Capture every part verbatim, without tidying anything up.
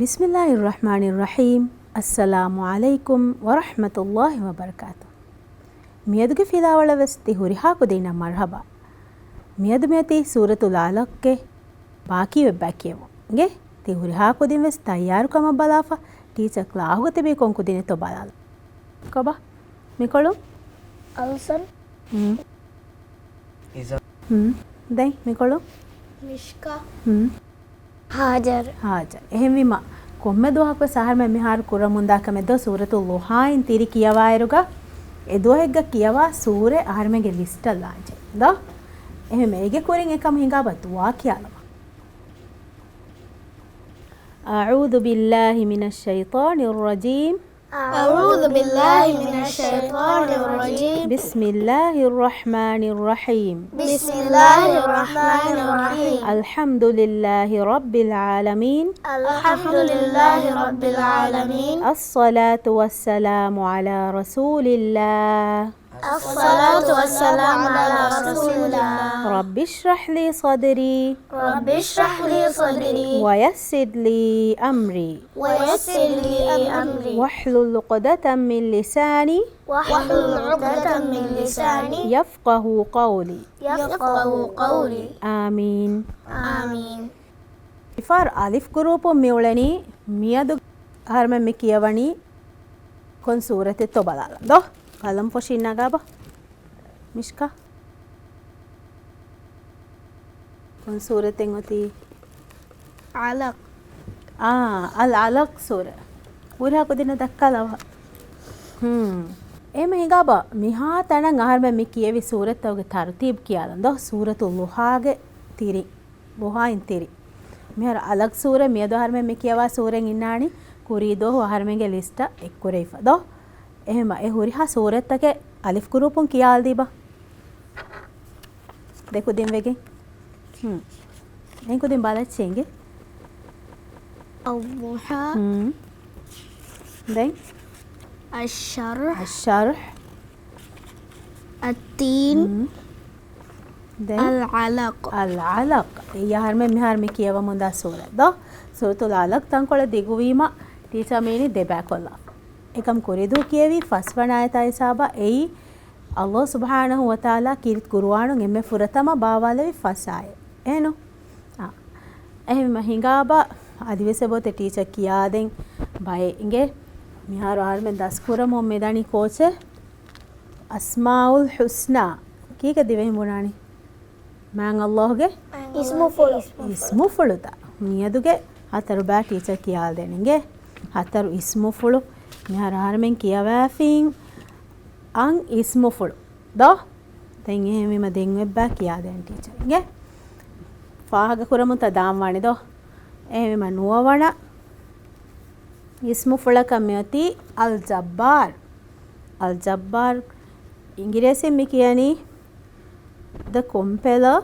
بسم الله الرحمن الرحيم. السلام عليكم ورحمة الله وبركاته. މިއަދުގެ ފިލާވަޅަށް ވެސް ތި ހުރިހާ ކުދިންނަށް މަރުޙަބާ. މިއަދު މިއޮތީ ސޫރަތުލް ޢަލަޤްގެ ބާކީ ވެއްބާ ކިޔެވުން. އިނގޭ، ތި ހުރިހާ ކުދިން ވެސް ތައްޔާރުކަމަށް ބަލާފަ، ޓީޗަރ ކްލާހުގަ ތިބީ ކޮން ކުދިނެއްތޯ ބަލާލަ. ކޮބާ؟ މިކޮޅު؟ އަލްސަން. ހުން. އިޒާ. ހުން. ދެން މިކޮޅު؟ މިޝްކާ. ހުން. ހާޖަރު. ހާޖަރު. އެހެންވީމަ، ކޮންމެ ދުވަހަކުވެސް އަހަރުމެން މިހާރު ކުރަމުންދާ ކަމެއް ދޯ، ސޫރަތުލް ޟުޙާއިން ތިރި ކިޔަވާއިރުގަ، އެ ދުވަހެއްގަ ކިޔަވާ ސޫރަ އަހަރުމެންގެ ލިސްޓަށް ލާންޖެ. ދޯ؟ އެހެންވީމަ، އޭގެ ކުރިން އެކަމަށް ހިނގާބަ ދުޢާ ކިޔާލަމާ. أعوذ بالله من الشيطان الرجيم. أعوذ بالله من الشيطان الرجيم. بسم الله الرحمن الرحيم. بسم الله الرحمن الرحيم. الحمد لله رب العالمين. الحمد لله رب العالمين. الصلاة والسلام على رسول الله. الصلاة والسلام على رسول الله. رب اشرح لي صدري. رب اشرح لي صدري. ويسر لي أمري. ويسر لي أمري. واحلل عقدة من لساني. واحلل عقدة من لساني. يفقه قولي. يفقه قولي. آمين. آمين. މިފަހަރު އަލިފް ގުރޫޕުން މިއުޅެނީ މިއަދު އަހަރުމެން މި ކިޔަވަނީ ކޮން ސޫރަތެއްތޯ ބަލާލަން ދޯ. ޤަލަމް ފޮށި ނަގާބަ. މިޝްކާ. ކޮން ސޫރަތެއް އޮތީ؟ ޢަލަޤް. އާ، އަލް ޢަލަޤް ސޫރަ. ހުރިހާ ކުދިންނަށް ދައްކާލަވާ. ހުން. އެހެން ހިނގާބަ، މިހާ ތަނަށް އަހަރުމެން މި ކިޔެވި ސޫރަތްތަކުގެ ތަރުތީބު ކިޔާލަން ދޯ. ސޫރަތުލް ޟުޙާގެ ތިރި. ޟުޙާއިން ތިރި. މިހާރު ޢަލަޤް ސޫރަ، މިއަދު އަހަރުމެން މި ކިޔަވާ ސޫރަތް އިންނާނީ ކުރީ ދުވަހު އަހަރުމެންގެ ލިސްޓަށް އެއްކުރެވިފަ ދޯ. އެހެންވީމަ، އެ ހުރިހާ ސޫރަތްތަކެއް އަލިފް ގުރޫޕުން ކިޔާލަދީބަ. ދެ ކުދިން ވެގެން. ހުން. އެން ކުދިން ބަލައްޗޭ އިނގޭ. އައްޟުޙާ. ހުން. ދެން؟ އައްޝަރްޙް. އައްޝަރްޙް. އައްތީން. ހުން. ދެން؟ އަލް ޢަލަޤް. އަލް ޢަލަޤް. އެއީ އަހަރުމެން މިހާރު މި ކިޔަވަމުންދާ ސޫރަ ދޯ. ސޫރަތުލް ޢަލަޤް ތަންކޮޅެއް ދިގުވީމަ، ޓީޗަރ މީނީ ދެބައިކޮށްލާފަ. އެކަމް ކުރީ ދުވަހު ކިޔެވީ ފަސްވަނަ އާޔަތާ ހިސާބަށް. އެއީ ﷲ ސުބްޙާނަހޫ ވަތަޢާލާ ކީރިތި ޤުރުއާނުން އެންމެ ފުރަތަމަ ބާވާލެވި ފަސް އާޔަތް. އެހެނު؟ އާ. އެހެންވީމަ ހިނގާބަ އަދިވެސް އެބައޮތޭ ޓީޗަރ ކިޔާދޭން ބައެއް އިނގޭ. މިހާރު އަހަރުމެން ދަސްކުރަމުން މިދަނީ ކޯޗެއް؟ އަސްމާއުލް ޙުސްނާ. ކީކޭ ދިވެހިން ބުނާނީ؟ މާތް ﷲ ގެ އިސްމުފުޅު. އިސްމުފުޅުތައް. މިއަދުގެ ހަތަރު ބައި ޓީޗަރ ކިޔާލަދޭނެ އިނގޭ. ހަތަރު އިސްމުފުޅު. މިހާރު އަހަރުމެން ކިޔަވައިފިން އަށް އިސްމުފުޅު. ދޯ؟ ދެން އެހެންވީމަ ދެން އެއްބައި ކިޔާދޭން ޓީޗަރ އިނގޭ. ފާހަގަ ކުރަމުންތަ ދާންވާނެ ދޯ؟ އެހެންވީމަ ނުވަވަނަ އިސްމުފުޅަކަށް މިއޮތީ އަލް ޖައްބާރު. އަލް ޖައްބާރު އިނގިރޭސިން މި ކިޔަނީ ދަ ކޮމްޕެލަރ.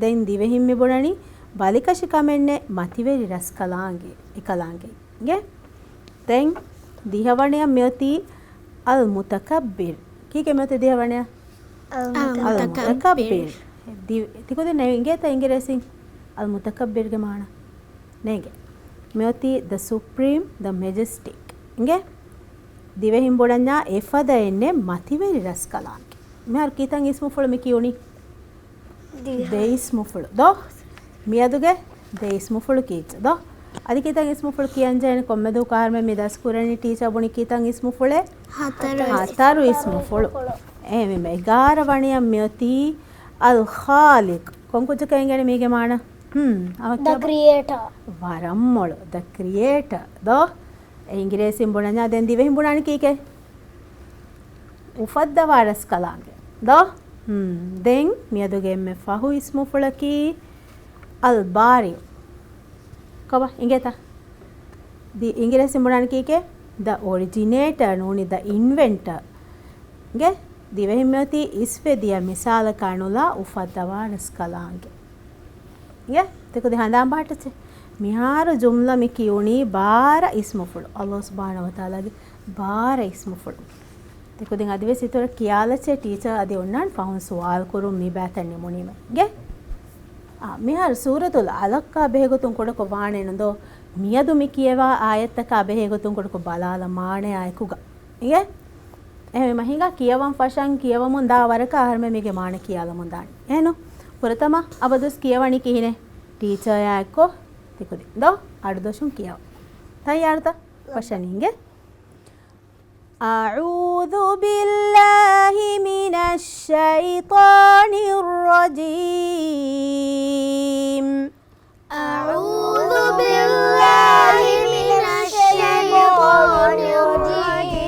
ދެން ދިވެހިން މި ބުނަނީ ބަލިކަށި ކަމެއް ނެތް މަތިވެރި ރަސްކަލާނގެ، އެކަލާނގެ. އިނގޭ؟ ދެން ދިހަވަނަޔަށް މިއޮތީ އަލް މުތަކައްބިރު. ކީކޭ މިއޮތީ ދިހަވަނަޔަށް؟ އަލް އަލް މުތަކައްބިރު. މުތަކައްބިރު. ދި-، ތިކުދިން އިނގޭތަ އިނގިރޭސިން އަލް މުތަކައްބިރުގެ މާނަ؟ ނޭނގެ. މިއޮތީ ދަ ސުޕްރީމް، ދަ މެޖެސްޓިކް. އިނގޭ؟ ދިވެހިން ބުނަންޏާ އެފަދައެއް ނެތް މަތިވެރި ރަސްކަލާނގެ. މިހާރު ކިތަން އިސްމުފުޅު މި ކިޔުނީ؟ ދިހަ. ދެ އިސްމުފުޅު. ދޯ؟ މިއަދުގެ ދެ އިސްމުފުޅު ކީއްޗެއް ދޯ؟ އަދި ކިތަން އިސްމުފުޅު ކިޔަންޖެހޭނެ ކޮންމެ ދުވަހަކު އަހަރުމެން މި ދަސްކުރަނީ ޓީޗަރ ބުނި ކިތަން އިސްމުފުޅެއް؟ ހަތަރު. ހަތަރު އިސްމުފުޅު. އެހެންވީމަ އެގާރަ ވަނަޔަށް މިއޮތީ އަލް ޚާލިޤް. ކޮން ކުއްޖަކަށް އެނގޭނެ މީގެ މާނަ؟ ހުން، އަވަ ދަ ކިޔަބަ. ކްރިއޭޓާ. ވަރަށް މޮޅު. ދަ ކްރިއޭޓާ. ދޯ؟ އެ އިނގިރޭސިން ބުނަންޏާ ދެން ދިވެހިން ބުނާނީ ކީކޭ؟ އުފައްދަވާ ރަސްކަލާނގެ. ދޯ؟ ހުން. ދެން މިއަދުގެ އެންމެ ފަހު އިސްމުފުޅަކީ އަލް ބާރިއު. ކޮބާ އިނގޭތަ؟ ދި-، އިނގިރޭސިން ބުނާނީ ކީކޭ؟ ދަ އޮރިޖިނޭޓަ ނޫނީ ދަ އިންވެންޓަ. އިނގޭ؟ ދިވެހިން މިއޮތީ އިސްވެ ދިޔަ މިސާލަކާ ނުލާ އުފައްދަވާ ރަސްކަލާނގެ. އިނގޭ؟ ތިކުދި ހަނދާން ބަހައްޓައްޗޭ. މިހާރު ޖުމްލަ މި ކިޔުނީ ބާރަ އިސްމުފުޅު. ﷲ ސުބްޙާނަހޫ ވަތަޢާލާގެ ބާރަ އިސްމުފުޅު. ތިކުދިން އަދިވެސް އިތުރަށް ކިޔާލައްޗޭ ޓީޗަރ އަދި އޮންނާނެ ފަހުން ސުވާލު ކުރުން މި ބައިތައް ނިމުނީމަ. އިނގޭ؟ އާ، މިހާރު ސޫރަތުލް ޢަލަޤާ ބެހޭގޮތުން ކުޑަކޮށް ވާނެ ނުދޯ؟ މިއަދު މި ކިޔަވާ އާޔަތްތަކާ ބެހޭ ގޮތުން ކުޑަކޮށް ބަލާލަ މާނަޔާ އެކުގަ. އިނގޭ؟ އެހެންވީމަ ހިނގާ ކިޔަވަން ފަށަން ކިޔަވަމުން ދާ ވަރަކަށް އަހަރުމެން މީގެ މާނަ ކިޔާލަމުން ދާނެ. އެހެންނު؟ ފުރަތަމަ އަބަދުވެސް ކިޔަވަނީ ކިހިނެއް؟ ޓީޗަރޔާ އެއްކޮށް ތިކުދިން. ދޯ؟ އަޑުދޮށުން ކިޔަވަން. ތައްޔާރުތަ؟ ފަށަނީ އިނގޭ. أعوذ بالله من الشيطان الرجيم. أعوذ بالله من الشيطان الرجيم.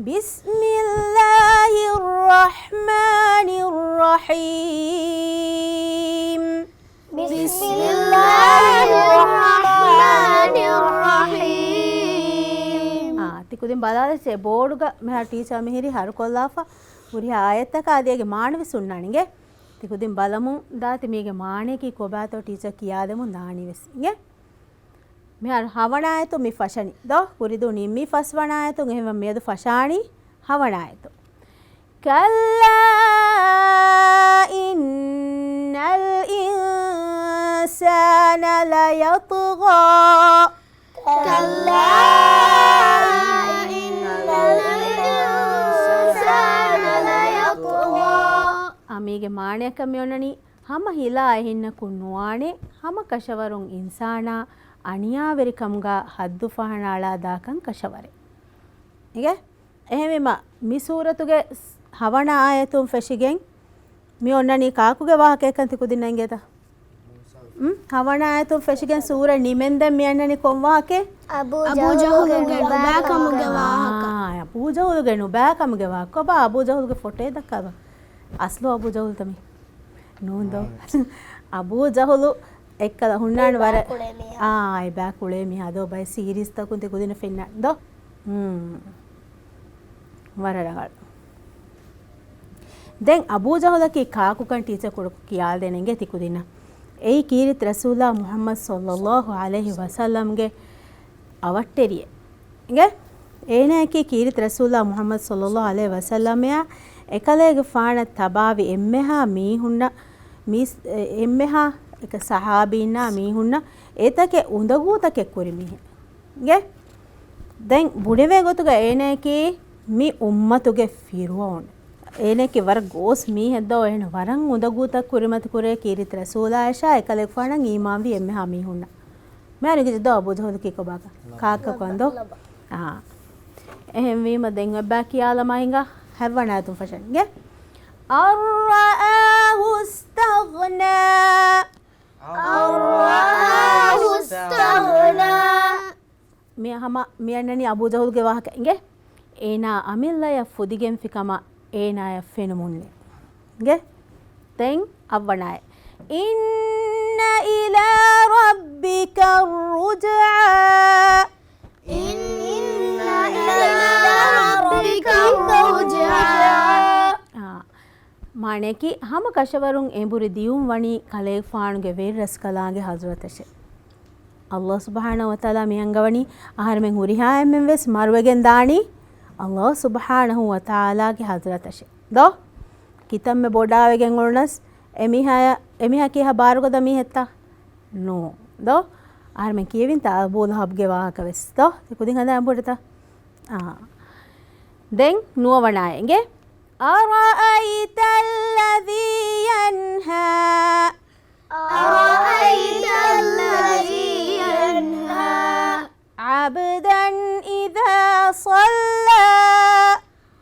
بسم الله الرحمن الرحيم. بسم الله الرحمن الرحيم. އާ، ތި ކުދިން ބަލާލައްޗޭ ބޯޑުގަ މިހާރު ޓީޗަރ މިހިރީ ހަރުކޮށްލާފަ ހުރިހާ އާޔަތްތަކާ އަދި އޭގެ މާނަވެސް ހުންނާނެ އިނގޭ. ތި ކުދިން ބަލަމުން ދާ ތި މީގެ މާނަޔަކީ ކޮބާތޯ ޓީޗަރ ކިޔާދެމުން ދާނީވެސް އިނގޭ. މިހާރު ހަވަނަ އާޔަތު މި ފަށަނީ. ދޯ؟ ކުރިދޫ ނިންމީ ފަސްވަނަ އާޔަތު، އެހެންވެ މިއަދު ފަށާނީ ހަވަނަ އާޔަތު. كلا إن الإنسان ليطغى. كلا إن الإنسان ليطغى. އާ، މީގެ މާނަޔަކަށް މި އޮންނަނީ، ހަމަ ހިލާ އެހެންނަކު ނުވާނެ، ހަމަ ކަށަވަރުން އިންސާނާ އަނިޔާވެރިކަމުގަ ހައްދު ފަހަނައަޅާ ދާކަން ކަށަވަރެއް. އިނގޭ؟ އެހެންވީމަ، މި ސޫރަތުގެ ހަވަނަ އާޔަތުން ފެށިގެން މި އޮންނަނީ ކާކުގެ ވާހަކައެއްކަން ތި ކުދިންނަށް އެނގޭތަ؟ ހަވަނަ އާޔަތުން ފެށިގެން ސޫރަ ނިމެންދެން މި އަންނަނީ ކޮން ވާހަކައެއް؟ އަބޫ ޖަހުލުގެ ނުބައިކަމުގެ ވާހަކަ. އާ، އަބޫ ޖަހުލުގެ ނުބައިކަމުގެ ވާހަކަ. ކޮބާ އަބޫ ޖަހުލުގެ ފޮޓޯ ދައްކާބަ؟ އަސްލު އަބޫ ޖަހުލުތަ މީ؟ ނޫން ދޯ. އަބޫ ޖަހުލު އެއްކަލަ ހުންނާނެ ވަރަށް. އާ، އެ ބާކުޅޭ މީހާ ދޯ. ބައެއް ސީރީޒްތަކުން ތި ކުދިންނަށް ފެންނާނެ ދޯ. ހުން. ވަރަށް ރަނގަޅު. ދެން އަބޫ ޖަހުލަކީ ކާކުކަން ޓީޗަރ ކުޑަކޮށް ކިޔާދޭނެ އިނގޭ ތި ކުދިންނަށް. އެއީ ކީރިތި ރަސޫލާ މުޙައްމަދު ޞައްލައްލާހު ޢަލައިހި ވަސައްލަމްގެ އަވަށްޓެރިއެއް. އިނގޭ؟ އޭނާއަކީ ކީރިތި ރަސޫލާ މުޙައްމަދު ޞައްލައްލާހު ޢަލައިހި ވަސައްލަމައާ އެކަލޭގެފާނަށް ތަބާވި އެންމެހާ މީހުންނަށް، މީސް-، އެ-، އެންމެހާ އެކަ ޞަޙާބީންނާ މީހުންނަށް އެތަކެއް އުނދަގޫތަކެއް ކުރި މީހެއް. އިނގޭ؟ ދެން ބުނެވޭ ގޮތުގަ އޭނައަކީ މި އުއްމަތުގެ ފިރުޢައުން. އޭނައަކީ ވަރަށް ގޯސް މީހެއް ދޯ، އޭނަ ވަރަށް އުނދަގޫތައް ކުރިމަތި ކުރޭ ކީރިތި ރަސޫލާއަށާ އެކަލޭގެފާނަށް އީމާންވި އެންމެހާ މީހުންނަށް. މިހާރު އިނގިއްޖެ ދޯ އަބޫ ޖަހުލަކީ ކޮބާކަން؟ ކާކަކަން ދޯ؟ އާ. އެހެންވީމަ ދެން އެއްބައި ކިޔާލަމާ ހިނގާ ހަތްވަނަ އާޔަތުން ފަށަން އިނގޭ. أَن رَّآهُ اسْتَغْنَىٰ. أَن رَّآهُ اسْتَغْنَىٰ. މި ހަމަ މި އަންނަނީ އަބޫ ޖަހުލުގެ ވާހަކަ އިނގޭ. އޭނާ އަމިއްލަޔަށް ފުދިގެންފިކަމަށް އޭނާޔަށް ފެނުމުންނޭ. އިނގޭ. ދެން އަށްވަނަ އާޔަތް. إِنَّ إِلَىٰ رَبِّكَ الرُّجْعَىٰ. إِنَّ إِلَىٰ رَبِّكَ الرُّجْعَىٰ. އާ، މާނަޔަކީ، ހަމަ ކަށަވަރުން އެނބުރި ދިޔުން ވަނީ ކަލޭގެފާނުގެ ވެރިރަސްކަލާނގެ ޙަޟްރަތަށޭ. ﷲ ސުބްޙާނަހޫ ވަތަޢާލާ މި އަންގަވަނީ، އަހަރެމެން ހުރިހާ އެންމެން ވެސް މަރުވެގެން ދާނީ ﷲ ސުބްޙާނަހޫ ވަތަޢާލާގެ ޙަޟްރަތަށޭ. ދޯ؟ ކިތަންމެ ބޮޑާވެގެން އުޅުނަސް، އެމީހާޔަށް، އެމީހާ ކިހާ ބާރުގަދަ މީހެއްތަ؟ ނޫން. ދޯ؟ އަހަރެމެން ކިޔެވިންތަ އަބޫ ލަހަބްގެ ވާހަކަ ވެސް؟ ދޯ؟ ތި ކުދިން ހަނދާން ބުނެތަ؟ އާ. ދެން ނުވަވަނަ އާޔަތް އިނގޭ. أَرَأَيْتَ الَّذِي يَنْهَىٰ. أَرَأَيْتَ الَّذِي يَنْهَىٰ. عَبْدًا إِذَا صَلَّىٰ.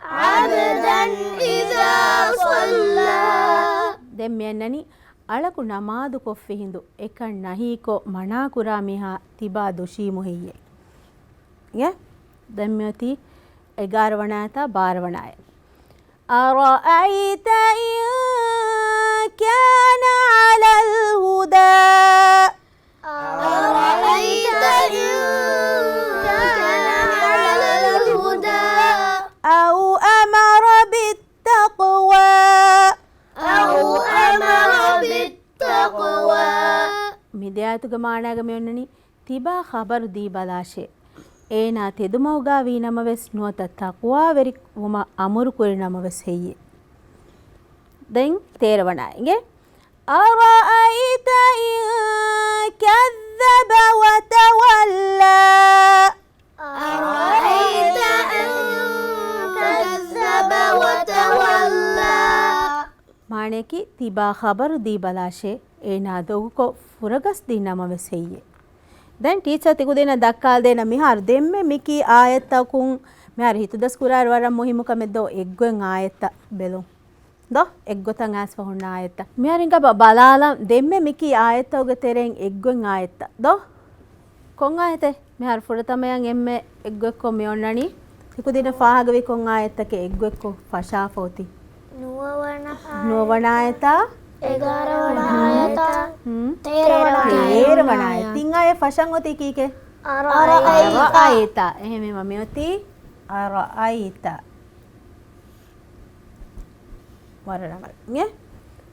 عَبْدًا إِذَا صَلَّىٰ. ދެން މި އަންނަނީ އަޅަކު ނަމާދު ކޮށްފި ހިނދު އެކަން ނަހީކޮށް މަނާކުރާ މީހާ ތިބާ ދުށީމު ހެއްޔޭ؟ އިނގޭ؟ ދެން މިއޮތީ އެގާރަ ވަނަ އާޔަތާ ބާރަ ވަނަ އާޔަތް. أَرَأَيْتَ إِن كَانَ عَلَى الْهُدَىٰ. أَرَأَيْتَ إِن كَانَ عَلَى الْهُدَىٰ. أَوْ أَمَرَ بِالتَّقْوَىٰ. أَوْ أَمَرَ بِالتَّقْوَىٰ. މި ދެ އާޔަތުގެ މާނައިގަ މި އޮންނަނީ، ތިބާ ޚަބަރު ދީބަލާށޭ. އޭނާ ތެދުމަގުގަ ވީނަމަވެސް ނުވަތަ ތަޤްވާވެރި ވުމަށް އަމުރު ކުރި ނަމަވެސް ހެއްޔޭ؟ ދެން ތޭރަ ވަނަ އާޔަތް އިނގޭ. أَرَأَيْتَ إِن كَذَّبَ وَتَوَلَّىٰ. أَرَأَيْتَ إِن كَذَّبَ وَتَوَلَّىٰ. މާނަޔަކީ ތިބާ ޚަބަރު ދީބަލާށޭ، އޭނާ ދޮގުކޮށް ފުރަގަސްދިން ނަމަވެސް ހެއްޔޭ؟ ދެން ޓީޗަރ ތިކުދިންނަށް ދައްކާލަދޭނަން މިހާރު ދެންމެ މިކީ އާޔަތްތަކުން މިހާރު ހިތުދަސް ކުރާއިރު ވަރަށް މުހިއްމު ކަމެއް ދޯ އެއްގޮތް އާޔަތްތައް ބެލުން. ދޯ އެއްގޮތަށް އައިސްފަ ހުންނަ އާޔަތްތައް. މިހާރު ހިނގާބަ ބަލާލަން ދެންމެ މިކީ އާޔަތްތަކުގެ ތެރެއިން އެއްގޮތް އާޔަތްތައް. ދޯ ކޮން އާޔަތެއް؟ މިހާރު ފުރަތަމަޔަށް އެންމެ އެއްގޮތްކޮށް މި އޮންނަނީ. ތިކުދިންނަށް ފާހަގަވީ ކޮން އާޔަތްތަކެއް އެއްގޮތްކޮށް ފަށާފަ އޮތީ؟ ނުވަވަނަ ނުވަވަނަ އާޔަތާ؟ އެގާރަވަނަ އާޔަތާ؟ ހުން. ތޭރަވަނަ އާޔަތާ؟ ތޭރަވަނަ އާޔަތް. ތިން އާޔަތް ފަށަން އޮތީ ކީކޭ؟ އަރައައިތަ. އަރައައިތަ. އެހެންވީމަ މިއޮތީ އަރައައިތަ. ވަރަށް ރަނގަޅު. އެ؟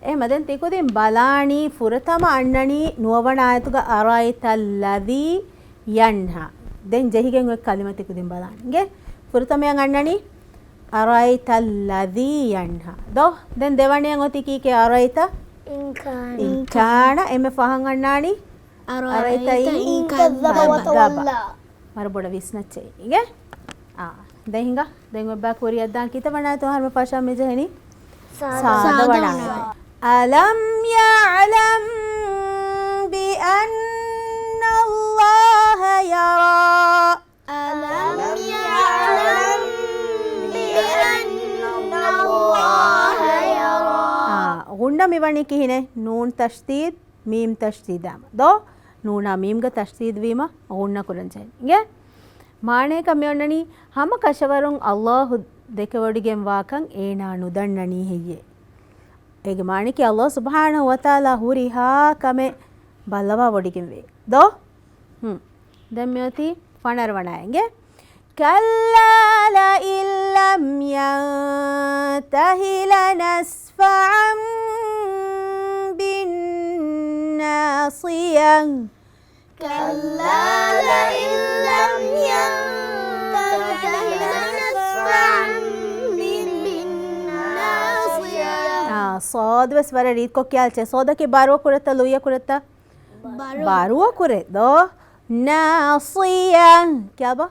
އެހެމަ ދެން ތިކުދިން ބަލާނީ ފުރަތަމަ އަންނަނީ ނުވަވަނަ އާޔަތުގަ أَرَأَيْتَ الَّذِي يَنْهَىٰ. ދެން ޖެހިގެން އޮތް ކަލިމަ ތިކުދިން ބަލާނީ. އިނގޭ؟ ފުރަތަމަޔަށް އަންނަނީ أَرَأَيْتَ الَّذِي يَنْهَىٰ. ދޯ؟ ދެން ދެވަނަޔަށް އޮތީ ކީކޭ؟ أَرَأَيْتَ إِنْ كَانَ. إِنْ كَانَ. އެންމެ ފަހަށް އަންނާނީ أَرَأَيْتَ إِنْ كَذَّبَ وَتَوَلَّىٰ. ވަރަށް ބޮޑަށް ވިސްނައްޗޭ. އިނގޭ؟ އާ. ދެން ހިނގާ. ދެން އޮތްބާ ކުރިއަށްދާން ކިތައް ވަނަ އާޔަތު އަހަރުމެން ފަށަން މިޖެހެނީ؟ ސާދަ. ސާދަ ވަނަ އާޔަތު. أَلَمْ يَعْلَم بِأَنَّ اللَّهَ يَرَىٰ. أَلَمْ يَعْلَم بِأَنَّ اللَّهَ يَرَىٰ. އާ، ޣުންނަ މިވަނީ ކިހިނެއް؟ ނޫން ތަޝްދީދު، މީމް ތަޝްދީދާމަ. ދޯ؟ ނޫނާ މީމްގަ ތަޝްދީދު ވީމަ ޣުންނަ ކުރަން ޖެހެނީ. އިނގޭ؟ މާނަޔަކަށް މިއޮންނަނީ ހަމަ ކަށަވަރުން ﷲ ދެކެވޮޑިގެންވާކަން އޭނާ ނުދަންނަނީ ހެއްޔޭ؟ އޭގެ މާނަޔަކީ ﷲ ސުބްޙާނަހޫ ވަތަޢާލާ ހުރިހާ ކަމެއް ބައްލަވާ ވޮޑިގެންވޭ. ދޯ؟ ހުން. ދެން މިއޮތީ ފަނަރަ ވަނަ އާޔަތް. كَلَّا لَئِن لَّمْ يَنتَهِ لَنَسْفَعًا بِالنَّاصِيَةِ. كَلَّا لَئِن لَّمْ يَنتَهِ لَنَسْفَعًا بِالنَّاصِيَةِ. އާ، ޞާދު ވެސް ވަރަށް ރީތިކޮށް ކިޔާލައްޗޭ. ޞާދަކީ ބާރުއަ ކުރެތަ، ލުއިއަ ކުރެތަ؟ ބާރުއަ ކުރެ. ދޯ؟ ނާޞިޔަ. ކިޔާބަ؟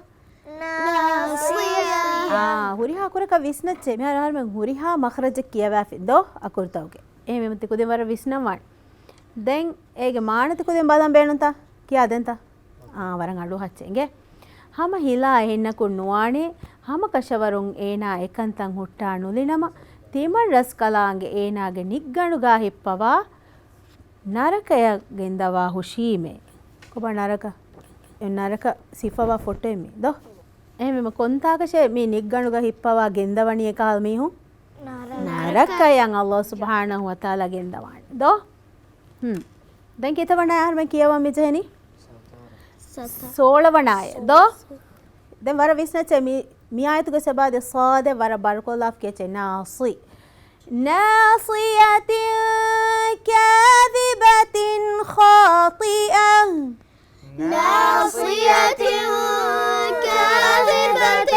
ނާޞިޔަ. އާ، ހުރިހާ ކުރަކަށް ވިސްނައްޗޭ. މިހާރު އަހަރުމެން ހުރިހާ މަޚްރަޖެއް ކިޔަވާފި. ދޯ؟ އަކުރުތަކުގެ. އެހެންވީމަ ތިކުދިން ވަރަށް ވިސްނަން ވާނެ. ދެން އޭގެ މާނަ ތިކުދިން ބަލަން ބޭނުންތަ؟ ކިޔާދޭންތަ؟ އާ، ވަރަށް އަޑު އަހައްޗޭ. އިނގޭ؟ ހަމަ ހިލާ އެހެންނަކުން ނުވާނެ، ހަމަ ކަށަވަރުން އޭނާ އެކަންތައް ހުއްޓާ ނުލިނަމަ، ތިމަން ރަސްކަލާނގެ އޭނާގެ ނިއްގަނޑުގާ ހިއްޕަވާ ނަރަކަޔަށް ގެންދަވާ ހުށީމޭ. ކޮބާ ނަރަކަ؟ އެ ނަރަކަ ސިފަވާ ފޮޓޯއެއް މީ ދޯ؟ އެހެންވީމަ ކޮންތާކަށޭ މި ނިއްގަނޑުގަ ހިއްޕަވާ ގެންދަވަނީ އެކަހަލަ މީހުން؟ ނަރަކަ. ނަރަކަޔަށް ﷲ ސުބްޙާނަހޫ ވަތަޢާލާ ގެންދަވާނެ ދޯ؟ ހުން. ދެން ކިތައް ވަނަ އަހަރުމެން ކިޔަވަން މިޖެހެނީ؟ ސޯޅަ ވަނަ އާޔަތް ދޯ؟ ދެން ވަރަށް ވިސްނައްޗޭ މި، މި އާޔަތުގެ ސަބާދެ ޞާދެއް ވަރަށް ބަރުކޮށްލާފަ ކިޔައްޗޭ. ނާޞި. نَاصِيَةٍ كَاذِبَةٍ خَاطِئَةٍ. نَاصِيَةٍ كَاذِبَةٍ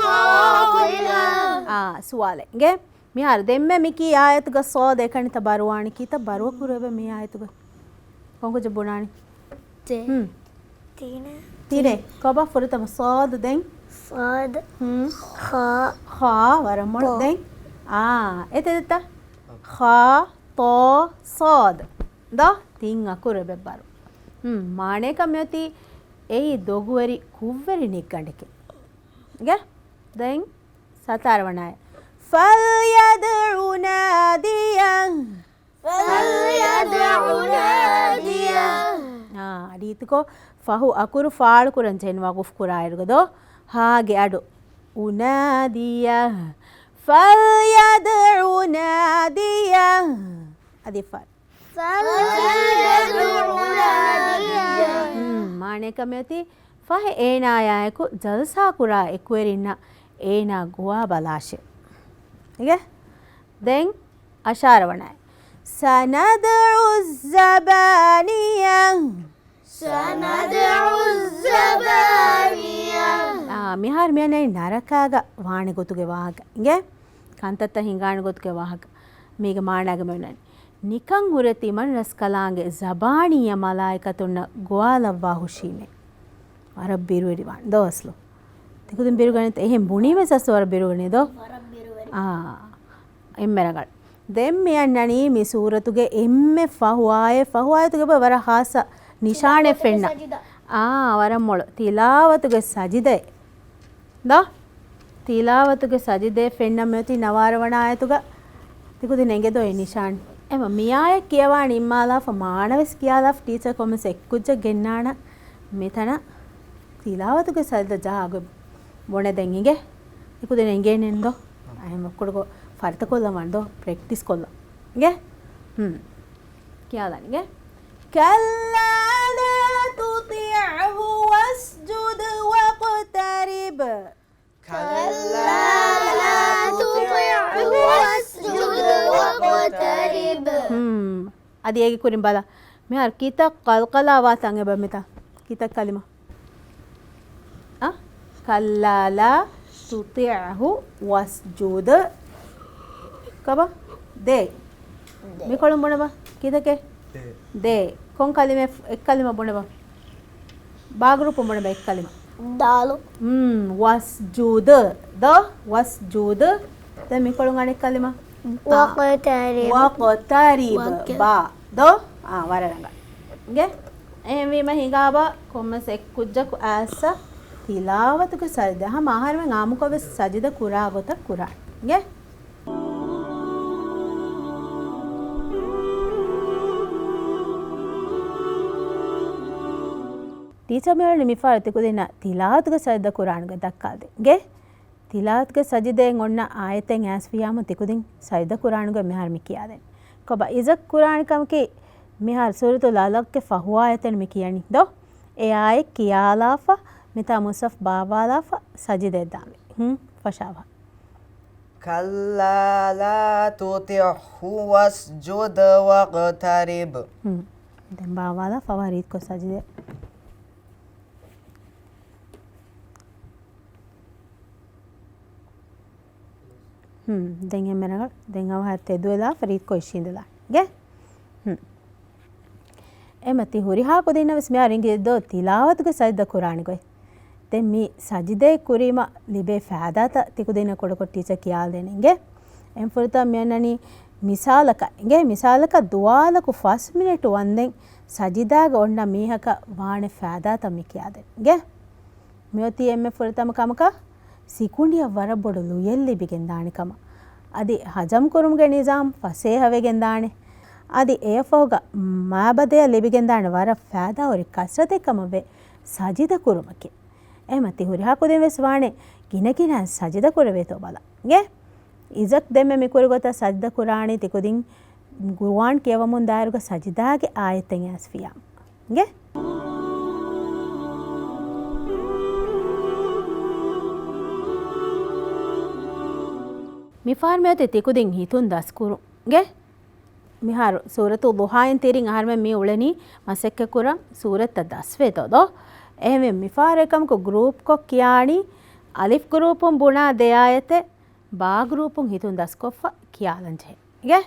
خَاطِئَةٍ. އާ، ސުވާލެއް. އިނގޭ؟ މިހާރު ދެންމެ މިކީ އާޔަތުގަ ޞާދު އެކަނިތަ ބަރުވާނެ ކީތަ ބަރުވަ ކުރެވޭ މި އާޔަތުގަ؟ ކޮންކުއްޖެއް ބުނާނީ؟ ތި. ހުން. ތިނެއް. ތިނެއް. ކޮބާ ފުރަތަމަ ޞާދު ދެން؟ ޞާދު. ހުން. ޚާ. ޚާ ވަރަށް މޮޅު ތޯ. ދެން. އާ، އެތެދެއްތަ؟ ޚާ، ތޯ، ޞާދު. ދޯ؟ ތިން އަކުރު އެބައްވާ. ހުން، މާނަޔަކަށް މިއޮތީ އެއީ ދޮގުވެރި ކުށްވެރި ނިއްގަނޑެކޭ. އިނގޭ؟ ދެން ސަތާރަ ވަނަ އާޔަތް. فَلْيَدْعُ نَادِيَهُ. فَلْيَدْعُ نَادِيَهُ. އާ، ރީތިކޮށް ފަހު އަކުރު ފާޅުކުރަން ޖެހެން ވަގުފު ކުރާއިރުގަ ދޯ؟ ހާގެ އަޑު. އުނާދިޔަހު. فَلْيَدْعُ نَادِيَهُ. އަދި ފަ-، فَلْيَدْعُ نَادِيَهُ. ހުން، މާނަޔަކަށް މިއޮތީ ފަހެ އޭނާޔާއެކު ޖަލްސާކުރާ އެކުވެރިންނަށް އޭނާ ގޮވާ ބަލާށޭ. އިނގޭ؟ ދެން އަށާރަ ވަނަ އާޔަތް. سَنَدْعُ الزَّبَانِيَةَ. سَنَدْعُ الزَّبَانِيَةَ. އާ، މިހާރު މިއަންނަނީ ނަރަކާގަ ވާނެ ގޮތުގެ ވާހަކަ. އިނގޭ؟ ކަންތައްތައް ހިނގާނެ ގޮތުގެ ވާހަކަ. މީގެ މާނާގަ މިއޮންނަނީ. ނިކަން ހުރެ ތިމަން ރަސްކަލާނގެ ޒަބާނީއަށް މަލާއިކަތުންނަށް ގޮވާލައްވާ ހުށީމޭ. ވަރަށް ބިރުވެރިވާނެ ދޯ އަސްލު. ތިކުދިން ބިރުގަނެތަ؟ އެހެން ބުނީމެސް އަސްލު ވަރަށް ބިރުވެރި ދޯ؟ ވަރަށް ބިރުވެރި. އާ، އެންމެ ރަނގަޅު. ދެން މި އަންނަނީ މި ސޫރަތުގެ އެންމެ ފަހު އާޔަތް، ފަހު އާޔަތުގެ ބަ ވަރަށް ހާއްސަ ނިޝާނެއް ފެންނަ. ސަޖިދަ. އާ، ވަރަށް މޮޅު. ތިލާވަތުގެ ސަޖިދައެއް. ދޯ؟ ތިލާވަތުގެ ސަޖިދައެއް ފެންނަ މިއޮތީ ނަވާރަ ވަނަ އާޔަތުގަ. ތިކުދިން އެނގޭ ދޯ އެ ނިޝާން؟ އެމަ މި އާޔަތް ކިޔަވާ ނިންމާލާފަ މާނަވެސް ކިޔާލާފަ ޓީޗަރ ކޮންމެސް އެއްކުއްޖެއް ގެންނާނަ މިތަނަށް ތިލާވަތުގެ ސަޖިދަ ޖާގޮތް ބުނެދޭން އިނގޭ. ތިކުދިން އެނގޭނެން ދޯ؟ އަހެން ވައްކުޑުގޮ ފަރިތަކޮށްލަން ވާން ދޯ؟ ޕްރެކްޓިސް ކޮށްލަން. އިނގޭ؟ ހުން. ކިޔާލަން އިނގޭ. كلا لا تطعه واسجد واقترب. كلا لا تطعه واسجد واقترب. ހުން. އަދި އޭގެ ކުރިން ބަލަ. މިހާރު ކިތައް ކަލްކަލާ ވާތަން އެބަ މިތަ؟ ކިތައް ކަލިމަ؟ އަ؟ كلا لا تطعه واسجد. ކަބަ؟ ދޭ. ދޭ. މިކޮޅުން ބުނެބަ. ކިތަކެއް؟ ދޭ. ދޭ. ކޮން ކަލިމަ؟ އެއް ކަލިމަ ބުނެބަ. ބާ ގްރޫޕުން ބުނެބަ އެއް ކަލިމަ. ދާލު. މް، ވަސްޖުދު. ދޯ؟ ވަސްޖުދު. ދެން މިކޮޅުން އަނެއް ކަލިމަ. ވަޤްތަރިބް. ވަޤްތަރިބް. ވަޤްތަރިބް. ބާ. ދޯ؟ އާ، ވަރަށް ރަނގަޅު. އިނގޭ؟ އެހެންވީމަ ހިނގާބަ ކޮންމެސް އެއްކުއްޖަކު އައިއްސަ ތިލާވަތުގެ ސަޖިދަ ހަމަ އަހަރެމެން އާއްމުކޮށް ވެސް ސަޖިދަ ކުރާ ގޮތަށް ކުރާނެ. އިނގޭ؟ ޓީޗަރ މިއުޅެނީ މިފަހަރު ތިކުދިންނަށް ތިލާވަތުގެ ސަޖިދަ ކުރާނުގެ ދައްކާލަދޭ. އިނގޭ؟ ތިލާވަތުގެ ސަޖިދައިން އޮންނަ އާޔަތެއް އައިސްފިޔާމު ތިކުދިން ސަޖިދަ ކުރާނުގެ މިހާރު މި ކިޔާދޭން. ކޮބާ އިޒަކް ކުރާނެ ކަމަކީ މިހާރު ސޫރަތުލް އަލަގްގެ ފަހު އާޔަތެއް މި ކިޔަނީ ދޯ؟ އެ އާޔަތް ކިޔާލާފަ މިތާ މުސްހަފް ބާއްވާލާފަ ސަޖިދައަށް ދާންވީ. ހުން، ފަށާފަ. كلا لا تطعه واسجد واقترب. ހުން. ދެން ބާއްވާލާ ފަވާ ރީތިކޮށް ސަޖިދަ. ހުން. ދެން އެންމެ ރަނގަޅު. ދެން އަވަހަށް ތެދުވެލާފަ ރީތިކޮށް އިށީނދެލާ. އިނގޭ؟ ހުން. އެމަ ތި ހުރިހާ ކުދިންނަށް ވެސް މިހާރު އިނގޭ ދޯ ތިލާވަތުގެ ސަޖިދަ ކުރާނެ ގޮތް. ދެން މި ސަޖިދައެއް ކުރީމަ ލިބޭ ފައިދާތައް ތިކުދިންނަށް ކުޑަކޮށް ޓީޗަރ ކިޔާލަދޭނެ އިނގޭ. އެން ފުރަތަމަ މި އަންނަނީ މިސާލަކަށް އިނގޭ، މިސާލަކަށް ދުވާލަކު ފަސް މިނެޓު ވަންދެން ސަޖިދާގަ އޮންނަ މީހަކަށް ވާނެ ފައިދާތައް މި ކިޔާދޭނެ އިނގޭ. މިއޮތީ އެންމެ ފުރަތަމަ ކަމަކަށް ސިކުނޑިއަށް ވަރަށް ބޮޑު ލުޔެއް ލިބިގެންދާނެ ކަމަށް. އަދި ހަޖަމް ކުރުމުގެ ނިޒާމް ފަސޭހަވެގެންދާނެ. އަދި އެއަށްފަހުގަ މާބަދަޔަށް ލިބިގެންދާނެ ވަރަށް ފައިދާހުރި ކަސްރަތެއް ކަމަށްވޭ ސަޖިދަ ކުރުމަކީ. އެހެމަ ތި ހުރިހާ ކުދިން ވެސް ވާނެ ގިނަގިނައިން ސަޖިދަ ކުރެވޭތޯ ބަލަން. އިނގޭ؟ އިޒަކް ދެންމެ މި ކުރި ގޮތަށް ސަޖިދަ ކުރާނީ ތިކުދިން ގުރުއާން ކިޔަވަމުން ދާއިރުގަ ސަޖިދާގެ އާޔަތެއް އައިސްފިޔާ. އިނގޭ؟ މިފަހަރު މިއޮތީ ތިކުދިން ހިތުން ދަސްކުރުން. އިނގޭ؟ މިހާރު ސޫރަތު ޟުޙާއިން ތިރިން އަހަރުމެން މި އުޅެނީ މަސައްކަތްކުރަން ސޫރަތްތައް ދަސްވޭތޯ ދޯ؟ އެހެންވެ މިފަހަރު އެކަމަކު ގްރޫޕްކޮށް ކިޔާނީ އަލިފް ގްރޫޕުން ބުނާ ދެ އާޔަތެއް ބާ ގްރޫޕުން ހިތުން ދަސްކޮށްފަ ކިޔާލަންޖެހޭ. އިނގޭ؟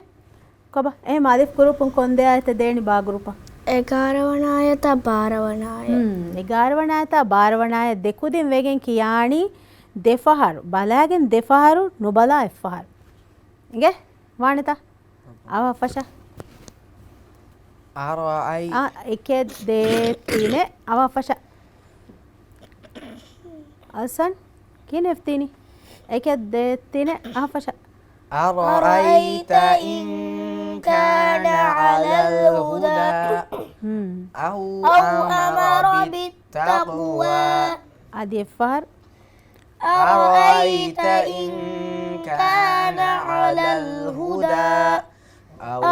ކޮބާ؟ އެހެމަ އަލިފް ގްރޫޕުން ކޮން ދެ އާޔަތެއް ދޭނީ ބާ ގްރޫޕަށް؟ އެގާރަ ވަނަ އާޔަތާ ބާރަ ވަނަ އާޔަތް. ހުން، އެގާރަ ވަނަ އާޔަތާ ބާރަ ވަނަ އާޔަތް ދެ ކުދިން ވެގެން ކިޔާނީ ދެ ފަހަރު. ބަލާގެން ދެ ފަހަރު، ނުބަލާ އެއް ފަހަރު. އިނގޭ؟ ވާނެތަ؟ އަވަހަށް ފަށާ. އަރައައި. އާ، އެކެއް ދޭއް ތިނެއް، އަވަހަށް ފަށާ. އަލްސަން، ކިހިނެއް އެފްތީނީ؟ އެކެއް ދޭއް ތިނެއް، އަވަހަށް ފަށާ. أرأيت إن كان على الهدى ހުން. أو أو أمر أمر بالتقوى. އަދި އެއްފަހަރު. أرأيت إن كان على الهدى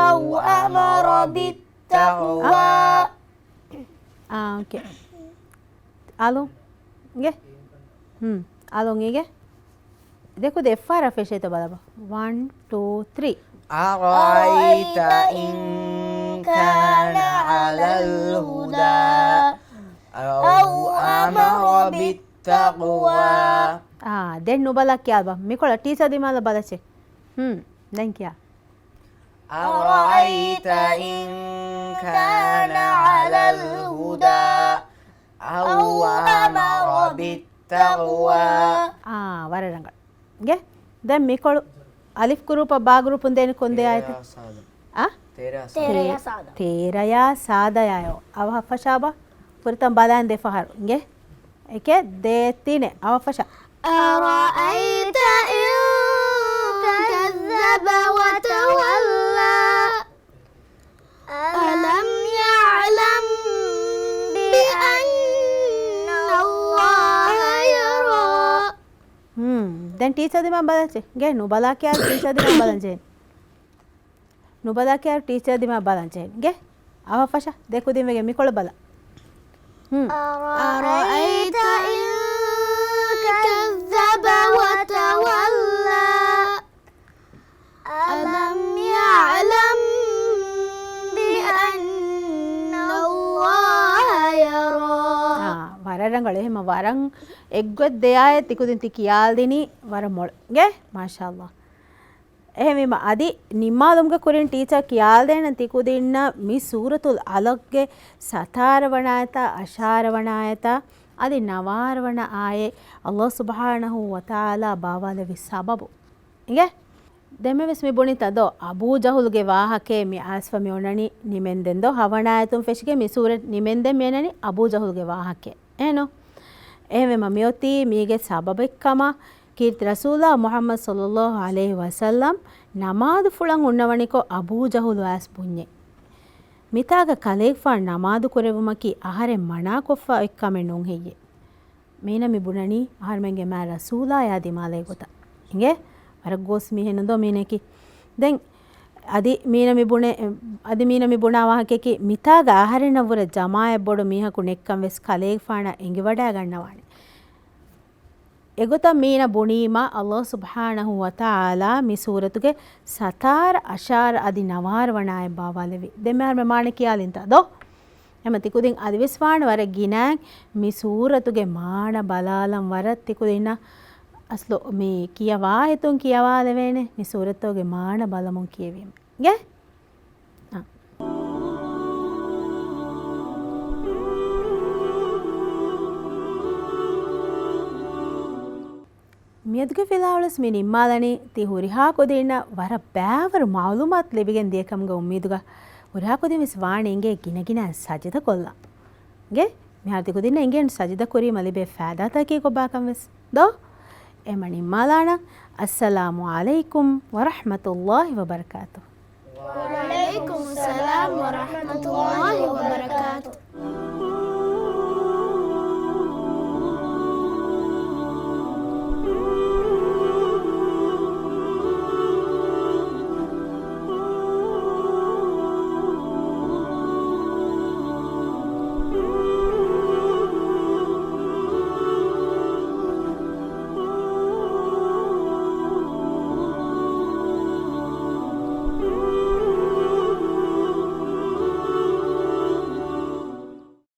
أو أمر بالتقوى. އާ، އޯކޭ. އަލުން. އިނގޭ؟ ހުން. އަލުން އިނގޭ؟ ދެކުދިން އެއްފަހަރަށް ފެށޭތޯ ބަލަބަ. ވަން، ޓޫ، ތްރީ. أرأيت إن كان على الهدى أو أمر بالتقوى. އާ، ދެން ނުބަލާ ކިޔާބަ. މިކޮޅަށް ޓީޗަރ ދިމާލަށް ބަލައްޗޭ. ހުން، ދެން ކިޔާ. أرأيت إن كان على الهدى أو أمر بالتقوى. އާ، ވަރަށް ރަނގަޅު. ގެ؟ ދެން މިކޮޅު އަލިފް ގްރޫޕަށް ބާ ގްރޫޕުން ދޭނެ ކޮން ދެ ތޭރަޔާ އާޔަތެއް؟ ސާދަ. އާ؟ ތޭރަޔާ ސާދަ. ތޭ-، ތޭރަޔާ ސާދަ. ތޭރަޔާ ސާދަޔާޔޯ. އަވަހަށް ފަށާބަ. ފުރަތަމަ ބަލާން ދެ ފަހަރު. އިނގޭ؟ އެކެއް، ދޭއް، ތިނެއް. އަވަހަށް ފަށާ. أرأيت إن كذب وتولى. ألم يعلم بأن الله يرى. ހުން. ދެން ޓީޗަރ ދިމާ ބަލަން ޖެހޭ. އިނގޭ، ނުބަލާ ކިޔާ ޓީޗަރ ދިމާ ބަލަން ޖެހޭ. ނުބަލާ ކިޔާ ޓީޗަރ ދިމާ ބަލަން ޖެހޭ. އިނގޭ، އަވަހަށް ފަށާ. ދެ ކުދިން ވެގެން މިކޮޅަށް ބަލަ. ހުން. أرأيت إن كذب وتولى. ألم يعلم بأن الله يرى. އާ، ވަރަށް ރަނގަޅު. އެހެންމަ ވަރަށް އެއްގޮތް ދެ އާޔަތް ތި ކުދިން ތި ކިޔާލަދިނީ ވަރަށް މޮޅު. އިނގޭ؟ މާޝާﷲ. އެހެންވީމަ އަދި ނިންމާލުމުގެ ކުރިން ޓީޗަރ ކިޔާލަދޭނަން ތި ކުދިންނަށް މި ސޫރަތުލް އަލަގްގެ ސަތާރަ ވަނަ އާޔަތާ، އަށާރަ ވަނަ އާޔަތާ، އަދި ނަވާރަ ވަނަ އާޔަތް ﷲ ސުބްޙާނަހޫ ވަތަޢާލާ ބާވާލެއްވި ސަބަބު. އިނގޭ؟ ދެންމެވެސް މި ބުނިތަ ދޯ؟ އަބޫ ޖަހުލުގެ ވާހަކައެއް މި އައިސްފަ މި އޮންނަނީ ނިމެންދެން ދޯ؟ ހަވަނަ އާޔަތުން ފެށިގެން މި ސޫރަތް ނިމެންދެން މި އަންނަނީ އަބޫ ޖަހުލުގެ ވާހަކައެއް. އެހެންނު؟ އެހެންވީމަ މިއޮތީ މީގެ ސަބަބެއްކަމަށް ކީރިތި ރަސޫލާ މުޙައްމަދު ޞައްލައްލާހު ޢަލައިހި ވަސައްލަމް ނަމާދުފުޅަށް ހުންނަވަނިކޮށް އަބޫ ޖަހުލު އައިސް ބުންޏޭ. މިތާގަ ކަލޭގެފާނު ނަމާދު ކުރެއްވުމަކީ އަހަރެން މަނާކޮށްފަ އޮތް ކަމެއް ނޫން ހެއްޔޭ؟ މީނަ މި ބުނަނީ އަހަރެމެންގެ މާތް ރަސޫލާޔާ ދިމާލައިގެ ގޮތަށް. އިނގޭ؟ ވަރަށް ގޯސް މީހެއް ނުދޯ މީނައަކީ. ދެން އަދި މީނަ މި ބުނެ-، އަދި މީނަ މި ބުނާ ވާހަކައަކީ މިތާގަ އަހަރެންނަށްވުރެ ޖަމާޢަތް ބޮޑު މީހަކު ނެތްކަން ވެސް ކަލޭގެފާނަށް އެނގިވަޑައިގަންނަވާނެ. އެގޮތަށް މީނަ ބުނީމަ، ﷲ ސުބްޙާނަހޫ ވަތަޢާލާ މި ސޫރަތުގެ ސަތާރަ، އަށާރަ އަދި ނަވާރަ ވަނަ އާޔަތް ބާވާލެއްވި. ދެން މިހާރު މި މާނަ ކިޔާލިންތަ ދޯ؟ އެމަ ތިކުދިން އަދިވެސް ވާނެ ވަރަށް ގިނައިން މި ސޫރަތުގެ މާނަ ބަލާލަން ވަރަށް ތިކުދިންނަށް އަސްލު މި ކިޔަވާ އެތުން ކިޔަވާލެވޭނެ މި ސޫރަތުގެ މާނަ ބަލަމުން ކިޔެވީމަ. އިނގޭ؟ އާ. މިއަދުގެ ފިލާވަޅުސް މި ނިންމާލަނީ ތި ހުރިހާ ކުދިންނަށް ވަރަށް ބައިވަރު މަޢުލޫމާތު ލިބިގެން ދިޔަ ކަމުގެ އުއްމީދުގަ ހުރިހާ ކުދިން ވެސް ވާނެ އިނގޭ ގިނަގިނައިން ސަޖިދަ ކޮށްލަން. އިނގޭ؟ މިހާރު ތި ކުދިންނަށް އިނގޭނު ސަޖިދަ ކުރީމަ ލިބޭ ފައިދާތަކީ ކޮބާކަން ވެސް ދޯ؟ އެމަ ނިންމާލާނަން. އައްސަލާމު ޢަލައިކުމް ވަރަޙްމަތުﷲ ވަބަރަކާތުހު. وعليكم السلام ورحمة الله وبركاته.